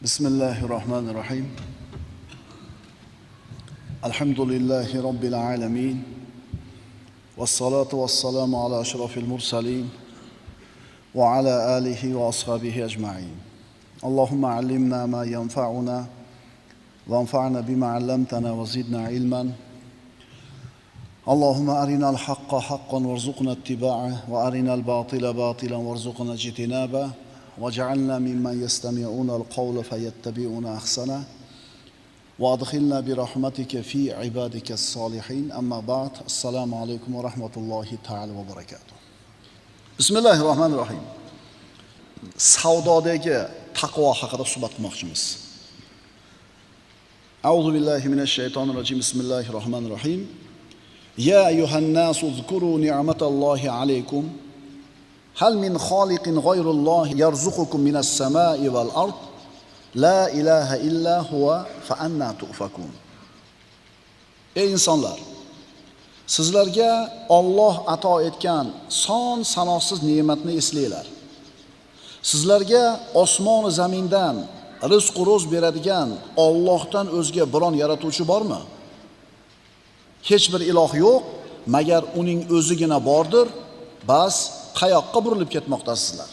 بسم الله الرحمن الرحيم. الحمد لله رب العالمين، والصلاة والسلام على أشرف المرسلين وعلى آله وأصحابه أجمعين. اللهم علمنا ما ينفعنا وانفعنا بما علمتنا وزدنا علما. اللهم أرنا الحق حقا وارزقنا اتباعه، وأرنا الباطل باطلا وارزقنا اجتنابه، واجعلنا ممن يستمعون القول فيتبعون أحسنه، وأدخلنا برحمتك في عبادك الصالحين. أما بعد، السلام عليكم ورحمة الله تعالى وبركاته. بسم الله الرحمن الرحيم. Savdodagi taqvo haqida suhbat qilmoqchimiz. A'udhu billahi minash shaytonir rojim. Bismillahir rohmanir rohim. Ya ayyuhan nasu zkuru ni'matallahi alaykum. Hal min xoliqin g'ayrullohi yarzuqukum minas samai val ard? La ilaha illa huwa fa anna tu'fakun. Ey insonlar, sizlarga Alloh ato etgan son sanoqsiz ne'matni eslanglar. Sizlarga osmon va zamindan rizq ro'z beradigan Allohdan o'zga biron yaratuvchi bormi? Hech bir iloh yo'q, magar uning o'zigina bordir. Bas, qayoqqa burilib ketmoqdasizlar?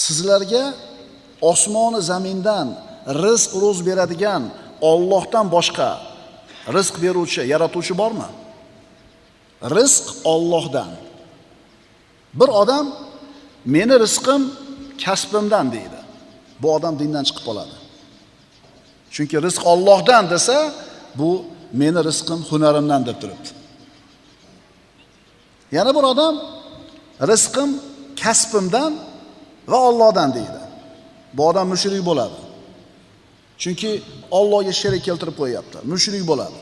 Sizlarga osmon va zamindan rizq ro'z beradigan Allohdan boshqa rizq beruvchi, yaratuvchi bormi? Rizq Allohdan. Bir odam meni rizqim kasbimdan deydi. Bu odam dindan chiqib qoladi. Chunki rizq Allohdan desa, bu meni rizqim hunarimdan deb turibdi. Yana bir odam rizqim kasbimdan va Allohdan deydi. Bu odam mushrik bo'ladi. Chunki Allohga sherik keltirib qo'yapti. Mushrik bo'ladi.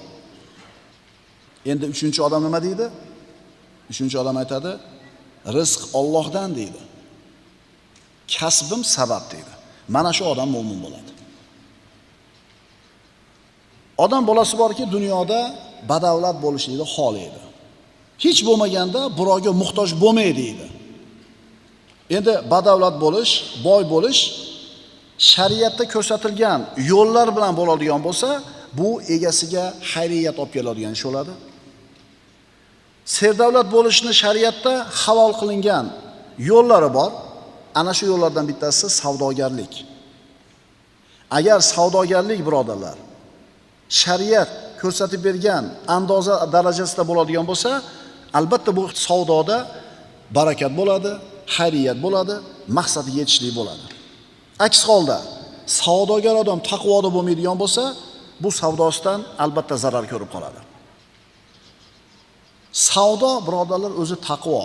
Endi uchinchi odam nima deydi? Uchinchi odam aytadi, rizq Allohdan deydi. Kasbim sabab deydi. Mana shu odam mo'min bo'ladi. Odam bolasi borki, dunyoda badavlat bo'lishlikni xohlaydi. Hech bo'lmaganda birovga muhtoj bo'lmay deydi. Endi badavlat bo'lish, boy bo'lish shariatda ko'rsatilgan yo'llar bilan bo'ladigan bo'lsa, bu egasiga xayriyat olib keladigan ish bo'ladi. Serdavlat bo'lishni shariatda halol qilingan yo'llari bor. Ana shu yo'llardan bittasi savdogarlik. Agar savdogarlik, birodarlar, shariat ko'rsatib bergan andoza darajasida bo'ladigan bo'lsa, albatta bu savdoda barakat bo'ladi, xayriyat bo'ladi, maqsadiga yetishlik bo'ladi. Aks holda savdogar odam taqvoda bo'lmaydigan bo'lsa, bu savdosidan albatta zarar ko'rib qoladi. Savdo, birodarlar, o'zi taqvo.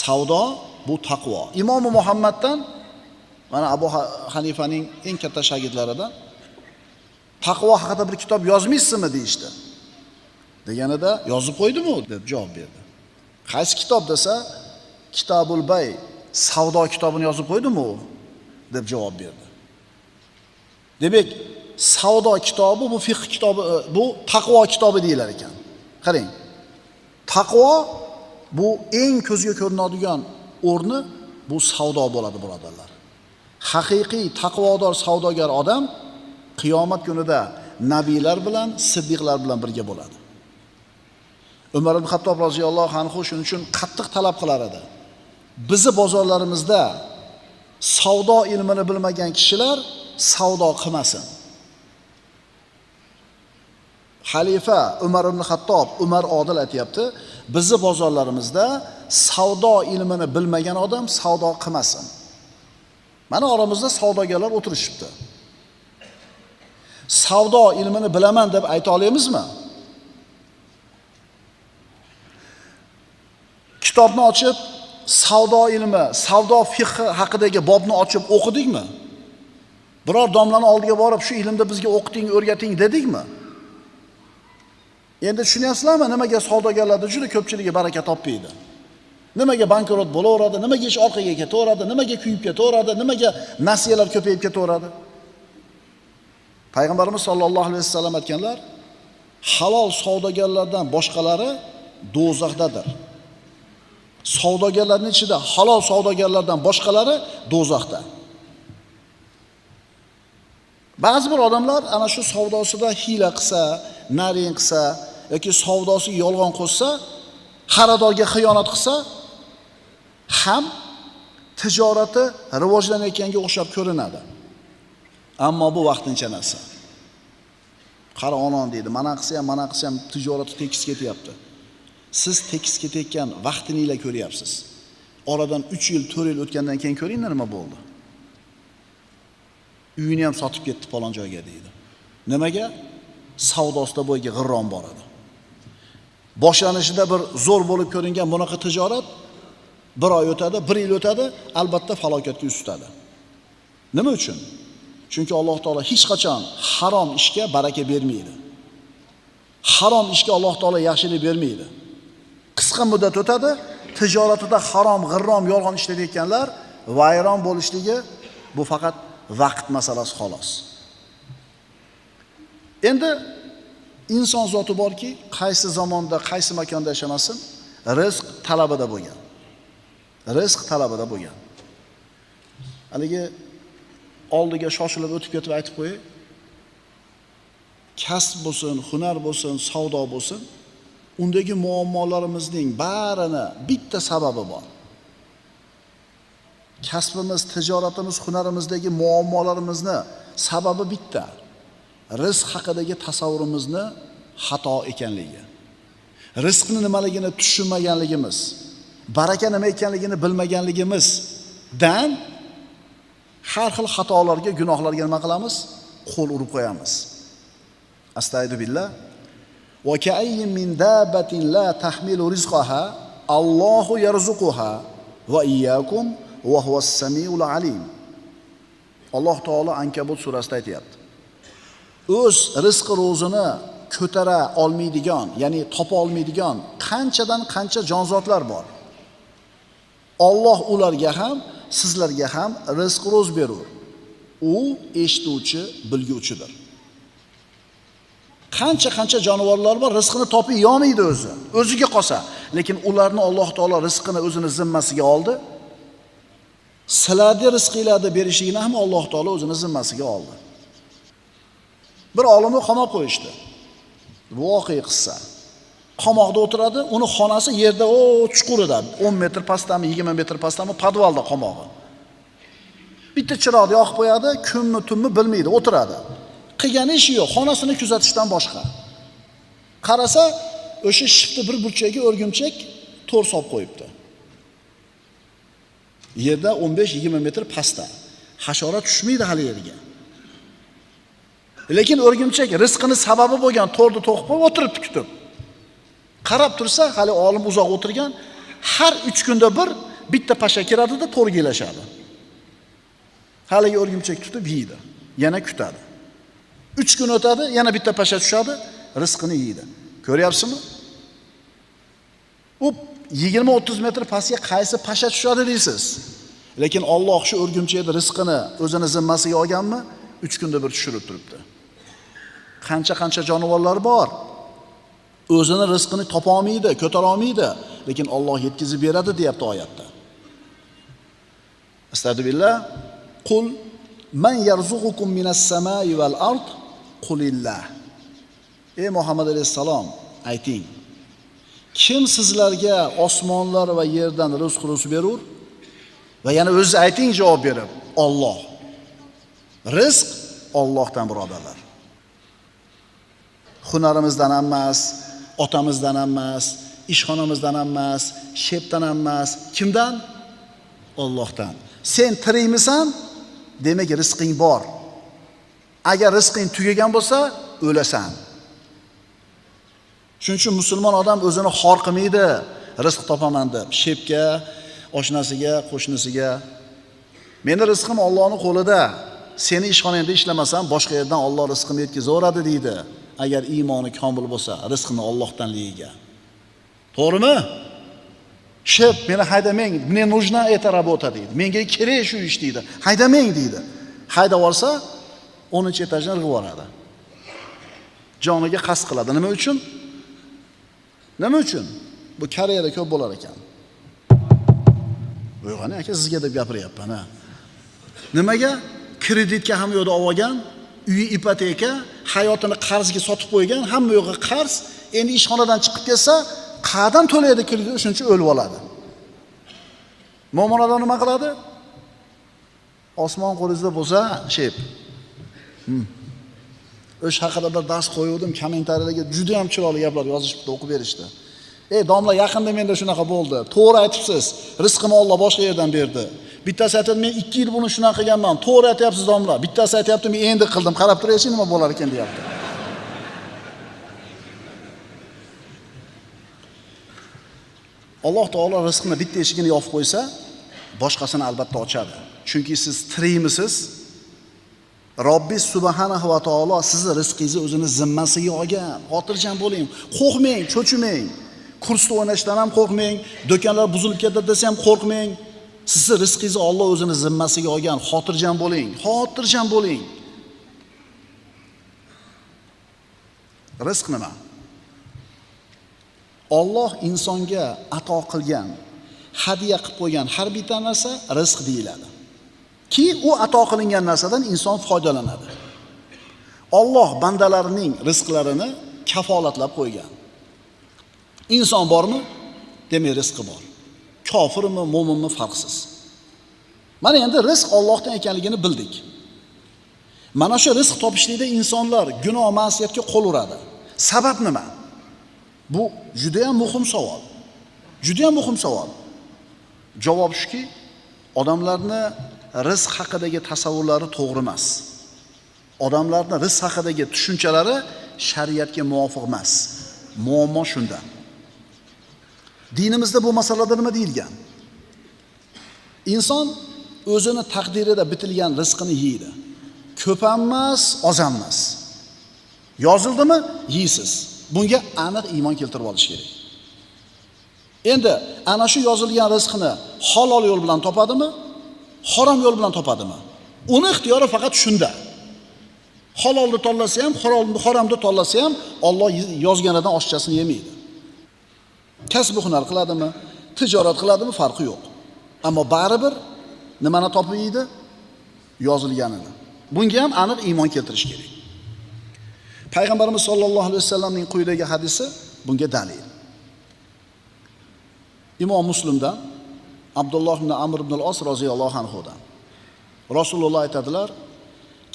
Savdo bu taqvo. Imom Muhammaddan, mana Abu Hanifaning eng katta shogirdlaridan taqvo haqida bir kitob yozmaysizmi deyishdi. Deganida yozib qo'ydimi deb javob berdi. Qaysi kitob desa, Kitabul Bay, savdo kitobini yozib qo'ydimi u deb javob berdi. Demak, savdo kitobi bu fiqh kitobi, bu taqvo kitobi deyilar ekan. Qarang. Taqvo bu eng ko'zga ko'rinadigan o'rni bu savdo bo'ladi, birodarlar. Haqiqiy taqvodor savdogar odam qiyomat kunida nabiylar bilan, siddiqlar bilan birga bo'ladi. Umar ibn Xattob roziyallohu anhu shuning uchun qattiq talab qilar edi. Bizi bozorlarimizda savdo ilmini bilmagan kishilar savdo qilmasin. Xalifa Umar ibn Xattob, Umar Odil aytayapti, bizi bozorlarimizda savdo ilmini bilmagan odam savdo qilmasin. Mana oramizda savdogarlar o'tirishibdi. Savdo ilmini bilaman deb ayta olamizmi? Kitobni ochib, savdo ilmi, savdo fiqhi haqidagi bobni ochib o'qidikmi? Biror domlani oldiga borib, shu ilmni bizga o'qiting, o'rgating dedikmi? Endi tushunyapsizlarmi, nimaga savdogarlarda juda ko'pchiligi baraka topmaydi? Nimaga bankrot bo'laveradi, nimaga ish orqaga ketaveradi, nimaga kuyib ketaveradi, nimaga nasiyalar ko'payib ketaveradi? Payg'ambarimiz sollallohu alayhi vasallam aytganlar, halol savdogarlardan boshqalari do'zaxdadir. Savdogarlarning ichida halol savdogarlardan boshqalari do'zaxda. Ba'zi bir odamlar ana shu savdosida hiyla qilsa, narin qilsa yoki savdosiga yolg'on qo'shsa, xaridorga xiyonat qilsa ham tijorati rivojlanayotganga o'xshab ko'rinadi. Ammo bu vaqtincha narsa. Qara onon deydi, mana qilsa ham, mana qilsa ham tijorati tekis ketyapti. Siz tekis ketayotgan vaqtininglar ko'ryapsiz. Oradan 3 yil, 4 yil o'tgandan keyin ko'ringlar nima bo'ldi. Uyini ham sotib ketdi falon joyga deydi. Nimaga? Savdosida bo'yiga g'irrom bor edi. Boshlanishida bir zo'r bo'lib ko'ringan bunaqa tijorat bir oy o'tadi, bir yil o'tadi, albatta falokatga yuz tutadi. Nima uchun? Chunki Alloh taolo hech qachon harom ishga baraka bermaydi. Harom ishga Alloh taolo yaxshilik bermaydi. Qisqa muddat o'tadi, tijoratida harom, g'irrom, yolg'on ishlayotganlar vayron bo'lishligi bu faqat vaqt masalasi xolos. Endi inson zoti borki, qaysi zamonda, qaysi makonda yashamasin, rizq talabida bo'lgan. Rizq talabida bo'lgan. Haligi oldiga shoshilib o'tib ketib aytib qo'yay. Kasb bo'lsin, hunar bo'lsin, savdo bo'lsin, undagi muammolarimizning barini bitta sababi bor. Kasbimiz, tijoratimiz, hunarimizdagi muammolarimizni sababi bitta. Rizq haqidagi tasavvurimizni xato ekanligi. Rizqni nimaligini tushunmaganligimiz, baraka nima ekanligini bilmaganligimizdan har xil xatolarga, gunohlarga nima qilamiz? Qo'l urib qo'yamiz. Astagfiru billah. Va ka'ayyin min dabbatin la tahmilu rizqaha Allohu yarzuquha va iyyakum va huwas samiul alim. Alloh taolo Ankabut surasida aytayapti. O'z rizqi ro'zini ko'tara olmaydigan, ya'ni topa olmaydigan qanchadan qancha jonzotlar bor. Alloh ularga ham, sizlarga ham rizq ro'z berur. U eshituvchi, bilguvchidir. Qancha-qancha jonivorlar bor, rizqini topib yemaydi o'zi, o'ziga qolsa, lekin ularni Alloh taolo rizqini o'zini zimmasiga oldi. Sizlarni rizqinglarni berishligini ham Alloh taolo o'zini zimmasiga oldi. Bir olimni qamoq qo'yishdi. Bu voqea qissa. Qamoqda o'tiradi, uni xonasi yerda o chuqurida, 10 metr pastdami, 20 metr pastdami, podvalda qamog'i. Bitta chiroqni yoqib qo'yadi, kunmi, tunmi bilmaydi, o'tiradi. Qilgan ishi yo'q, xonasini kuzatishdan boshqa. Qarasa, o'sha shiftni bir burchagiga o'rgimchak to'r solib qo'yibdi. Yerda 15-20 metr pastda. Hasharot tushmaydi hali yerga. Lekin o'rgimchak rizqini sababi bo'lgan to'rni to'qib qo'yib o'tiribdi kutib. Qarab tursa, hali olim uzoq o'tirgan, har 3 kunda bir bitta pasha kiradida to'rga ilashadi. Haligi o'rgimchak tutib yeydi, yana kutadi. 3 kun o'tadi, yana bitta pasha tushadi, rizqini yeydi. Ko'ryapsizmi? U 20-30 metr pastga qaysi pasha tushadi deysiz. Lekin Alloh shu o'rgimchakning rizqini o'zini zimmasiga olganmi? 3 kunda bir tushirib turibdi. Qancha-qancha jonivorlar bor. O'zini rizqini topa olmaydi, ko'tara olmaydi, lekin Alloh yetkazib beradi deyapti oyatda. Astagfirullah. Qul man yarzuqukum minas samai val ard qulillah. Ey Muhammad alayhissalom, ayting. Kim sizlarga osmonlar va yerdan rizq ro'z berur? Va yana o'zi ayting javob berib, Alloh. Rizq Allohdan birodarlar. Hunarimizdan ham emas, otamizdan ham emas, ishxonamizdan ham emas, shepdan ham emas. Kimdan? Allohdan. Sen tirikmisan? Demak rizqing bor. Agar rizqing tugagan bo'lsa, o'lasan. Shuning uchun musulmon odam o'zini xor qilmaydi, rizq topaman deb, shepga, oshnasiga, qo'shnisiga. Meni rizqim Allohning qo'lida. Seni ishxonangda ishlamasam, boshqa yerdan Alloh rizqimni yetkazaveradi deydi. Agar iymoni komil bo'lsa, rizqini Allohdanligiga. To'g'rimi? Shep, meni haydamang, мне нужна эта работа deydi. Menga kerak shu ish deydi. Haydamang deydi. Haydab olsa, 10-etajdan irg'ib yuboradi. Joniga qasd qiladi. Nima uchun? Nima uchun? Bu Koreyada ko'p bo'lar ekan. Uyg'oni aka sizga deb gapiryapman ha. Nimaga? Kreditga ham yo'da olgan, uyi ipoteka, hayotini qarzga sotib qo'ygan, hamma yo'g'i qarz, endi ishxonadan chiqib ketsa, qayerdan to'laydi kredit, shuncha o'lib oladi. Mo'min odam nima qiladi? Osmon qo'lingizda bo'lsa, shep. O'sha haqida bir dars qo'yuvdim, kommentariyalarga juda ham chiroyli gaplar yozishibdi, o'qib berishdi. Ey domla, yaqinda menda shunaqa bo'ldi. To'g'ri aytibsiz. Rizqimni Alloh boshqa yerdan berdi. Bittasi aytadi, men 2 yil buni shunaqa qilganman. To'g'ri aytyapsiz domla. Bittasi aytyapti, men endi qildim. Qarab turaychi, nima bo'lar ekan deyapti. Alloh taolo rizqni bitta eshigini yopib qo'ysa, boshqasini albatta ochadi. Chunki siz tirikmisiz? Robbi subhanahu va taolo sizni rizqingizni o'zini zimmasiga olgan. Xotirjam bo'ling, qo'rqmang, cho'chimang. Kursda o'ynashdan ham qo'rqmang, do'konlar buzilib ketadi desa ham qo'rqmang. Sizni rizqingizni Alloh o'zini zimmasiga olgan. Xotirjam bo'ling, xotirjam bo'ling. Rizq nima? Alloh insonga ato qilgan, hadiya qilib qo'ygan har bitta narsa rizq deyiladi. Ki u ato qilingan narsadan inson foydalanadi. Alloh bandalarining rizqlarini kafolatlab qo'ygan. Inson bormi? Demak rizqi bor. Kofirmi, mo'minmi farqsiz. Mana endi rizq Allohdan ekanligini bildik. Mana shu rizq topishlikda insonlar gunoh ma'siyatga qo'l uradi. Sabab nima? Bu juda ham muhim savol. Juda ham muhim savol. Javob shuki, odamlarni rizq haqidagi tasavvurlari to'g'ri emas. Odamlarni rizq haqidagi tushunchalari shariatga muvofiq emas. Muammo shunda. Dinimizda bu masalada nima deyilgan? Inson o'zini taqdirida bitilgan rizqini yeydi. Ko'p ham emas, oz ham emas. Yozildimi? Yeysiz. Bunga aniq iymon keltirib olish kerak. Endi ana shu yozilgan rizqni halol yo'l bilan topadimi? Harom yo'l bilan topadimi? Uni ixtiyori faqat shunda. Halolni tanlasa ham, haromni tanlasa ham Alloh yozganidan oshchasini yemaydi. Kasb hunar qiladimi, tijorat qiladimi farqi yo'q. Ammo baribir nimani topib yeydi? Yozilganini. Bunga ham aniq iymon keltirish kerak. Payg'ambarimiz sollallohu alayhi vasallamning quyidagi hadisi bunga dalil. Imom Muslimdan Abdulloh ibn Amr ibn al-Os roziyallohu anhudan Rasululloh aytadilar: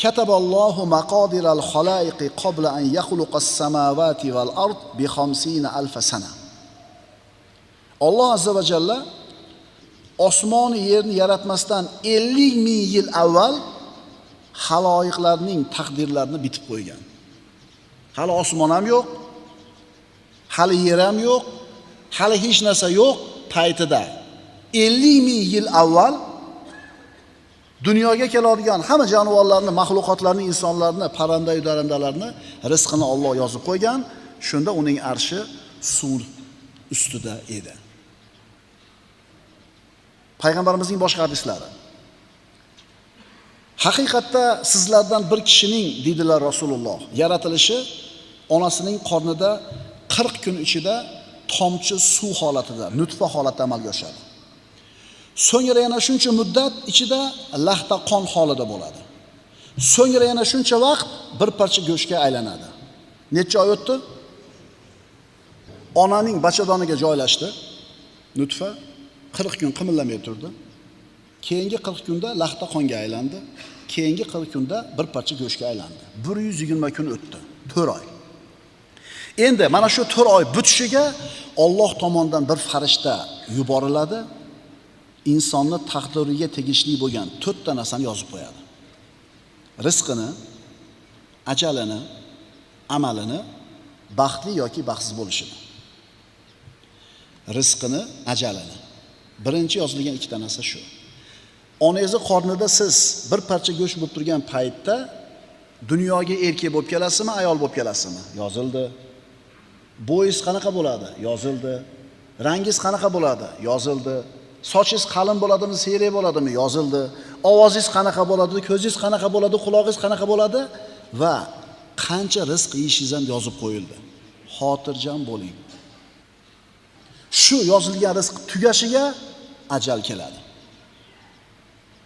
"Kataballohu maqadiral xalaiqi qabla an yakhluqas samawati val ard bi 50,000 sana." Alloh azza va jalla osmon yerni yaratmasdan 50,000 yil avval xaloyiqlarning taqdirlarini bitib qo'ygan. Hali osmon ham yo'q, hali yer ham yo'q, hali hech narsa yo'q paytida 50,000 yil avval dunyoga keladigan hamma jonivorlarni, maxluqotlarni, insonlarni, parranda-yu darandalarni rizqini Alloh yozib qo'ygan. Shunda uning arshi suv ustida edi. Payg'ambarimizning boshqa hadislari. Haqiqatda sizlardan bir kishining, dedilar Rasululloh, yaratilishi onasining qornida 40 kun ichida tomchi suv holatida, nutfa holatida amalga oshadi. So'ngra yana shuncha muddat ichida laxta qon holida bo'ladi. So'ngra yana shuncha vaqt bir parcha go'shtga aylanadi. Necha oy o'tdi? Onaning bachadoniga joylashdi. Nutfa 40 kun qimillamay turdi. Keyingi 40 kunda laxta qonga aylandi. Keyingi 40 kunda bir parcha go'shtga aylandi. 120 kun o'tdi. 4 oy. Endi mana shu 4 oy bitishiga Alloh tomonidan bir farishta yuboriladi. Insonni taqdiriga tegishli bo'lgan 4 ta narsani yozib qo'yadi. Rizqini, ajalini, amalini, baxtli yoki baxtsiz bo'lishini. Rizqini, ajalini. Birinchi yozilgan ikkita narsa shu. Onangizni qornida siz bir parcha go'sht bo'lib turgan paytda dunyoga erkak bo'lib kelasizmi, ayol bo'lib kelasizmi? Yozildi. Bo'yingiz qanaqa bo'ladi? Yozildi. Rangingiz qanaqa bo'ladi? Yozildi. Sochingiz qalin bo'ladimi, siyrak bo'ladimi? Yozildi. Ovozingiz qanaqa bo'ladi, ko'zingiz qanaqa bo'ladi, qulog'ingiz qanaqa bo'ladi va qancha rizq yeyishingiz ham yozib qo'yildi. Xotirjam bo'ling. Shu yozilgan rizq tugashiga ajal keladi.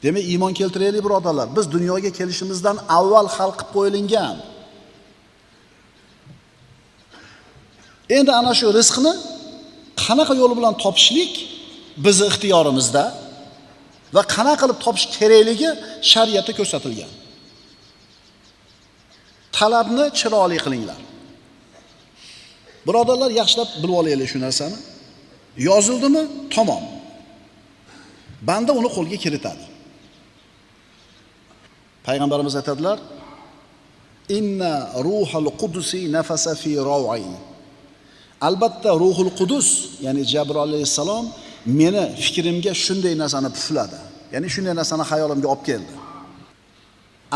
Demak, iymon keltiraylik birodarlar. Biz dunyoga kelishimizdan avval hal qilib qo'yilgan. Endi ana shu rizqni qanaqa yo'l bilan topishlik bizi ixtiyorimizda va qanaqa qilib topish kerakligi shariatda ko'rsatilgan. Talabni chiroyli qilinglar. Birodarlar, yaxshilab bilib olaylik shu narsani. Yozildimi? Tamom. Banda uni qo'lga kiritadi. Payg'ambarimiz aytadilar: "Inna ruhal qudusi nafasa fi raw'i." Albatta Ruhul Qudus, ya'ni Jabroil alayhissalom meni fikrimga shunday narsani pufladi. Ya'ni shunday narsani xayolimga olib keldi.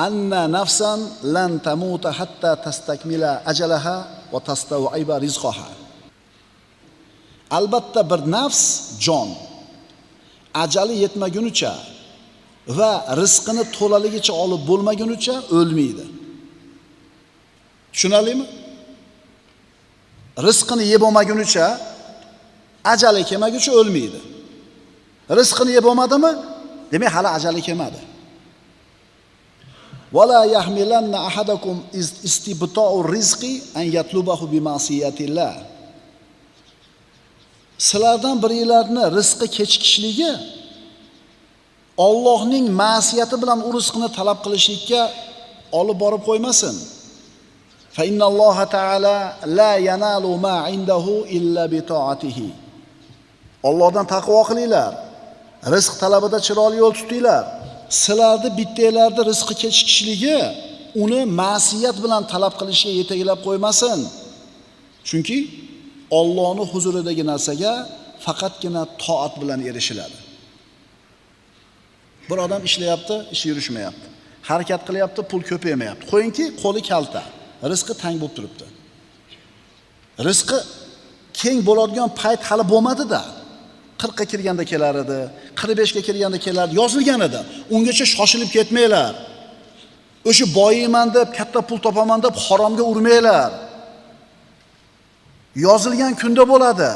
Anna nafsan lan tamuta hatta tastakmila ajalaha va tastawiba rizqaha. Albatta bir nafs, jon ajali yetmagunicha va rizqini to'laligicha olib bo'lmagunicha o'lmaydi. Tushunarlimi? Rizqini yeb olmagunicha, ajali kelmaguncha o'lmaydi. Rizqini yeb olmadimi? Demak, hali ajali kelmadi. Wala yahmilanna ahadakum istibta'u rizqi an yatlubahu bi ma'siyatillah. Sizlardan biringlarni rizqi kechikishligi Allohning ma'siyati bilan u rizqini talab qilishlikka olib borib qo'ymasin. Fa innalloha ta'ala la yanalu ma indahu illa bi ta'atihi. Allohdan taqvo qilinglar. Rizq talabida chiroyli yo'l tutinglar. Sizlarni bittanglarni rizqi kechikishligi uni ma'siyat bilan talab qilishga yetaklab qo'ymasin. Chunki Allohning huzuridagi narsaga faqatgina toat bilan erishiladi. Bir odam ishlayapti, ishi yurishmayapti. Harakat qilyapti, pul ko'paymayapti. Qo'yingki, qo'li kalta, rizqi tang bo'lib turibdi. Rizqi keng bo'ladigan payt hali bo'lmadi-da. 40 ga kirganda kelar edi, 45 ga kirganda kelardi, yozilgan edi. Ungacha shoshilib ketmanglar. O'sha boyiyman deb, katta pul topaman deb haromga urmanglar. Yozilgan kunda bo'ladi.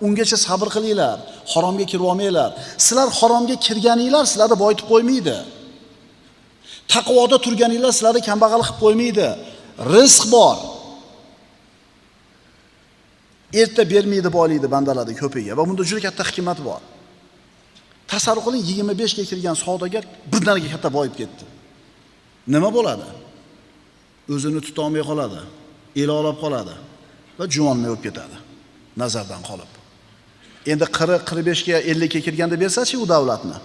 Ungacha sabr qilinglar, haromga kirib olmanglar. Sizlar haromga kirganinglar sizlarni boyitib qo'ymaydi. Taqvoda turganinglar sizlarni kambag'al qilib qo'ymaydi. Rizq bor. Erta bermaydi boylikni bandalarning ko'piga va bunda juda katta hikmat bor. Tasavvur qiling, 25 ga kirgan savdogar birdaniga katta boyib ketdi. Nima bo'ladi? O'zini tuta olmay qoladi, elolab qoladi va juvonmay o'tib ketadi. Nazardan qolib. Endi 40, 45 ga, 50 ga kirganda bersa-chi u davlatni?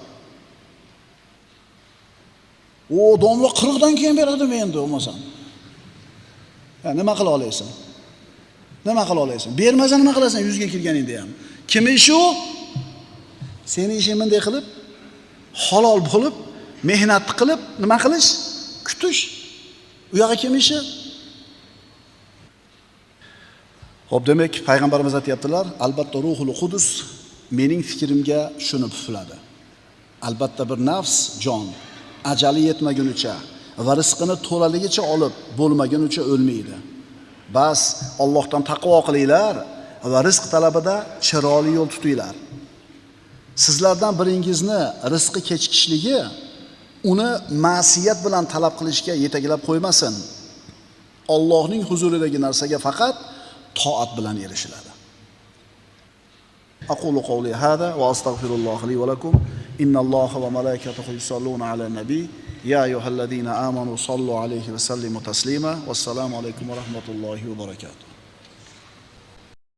O, domla 40 dan keyin beradimi endi bo'lmasam? Ha, nima qila olasan? Nima qila olasan? Bermasa nima qilasan 100 ga kirganingda ham? Kim ishi u? Seni ishing bunday qilib, halol bo'lib, mehnat qilib, nima qilish? Kutish. U yog'i kim ishi? Xo'p, demak, payg'ambarimiz aytayaptilar, albatta Ruhul Qudus mening fikrimga shuni pufladi. Albatta bir nafs, jon ajali yetmagunicha va rizqini to'laligicha olib bo'lmagunicha o'lmaydi. Bas Allohdan taqvo qilinglar va rizq talabida chiroyli yo'l tutinglar. Sizlardan biringizni rizqi kechikishligi uni ma'siyat bilan talab qilishga yetaklab qo'ymasin. Allohning huzuridagi narsaga faqat toat bilan erishiladi. Aqulu qawli hada va astagfirulloh li va lakum. Innalloha va malaikatahu yusalluna alan nabiy. Ya ayyuhallazina amanu sallu alayhi va sallimu taslima. Vassalomu alaykum va rahmatullohi va barakatuh.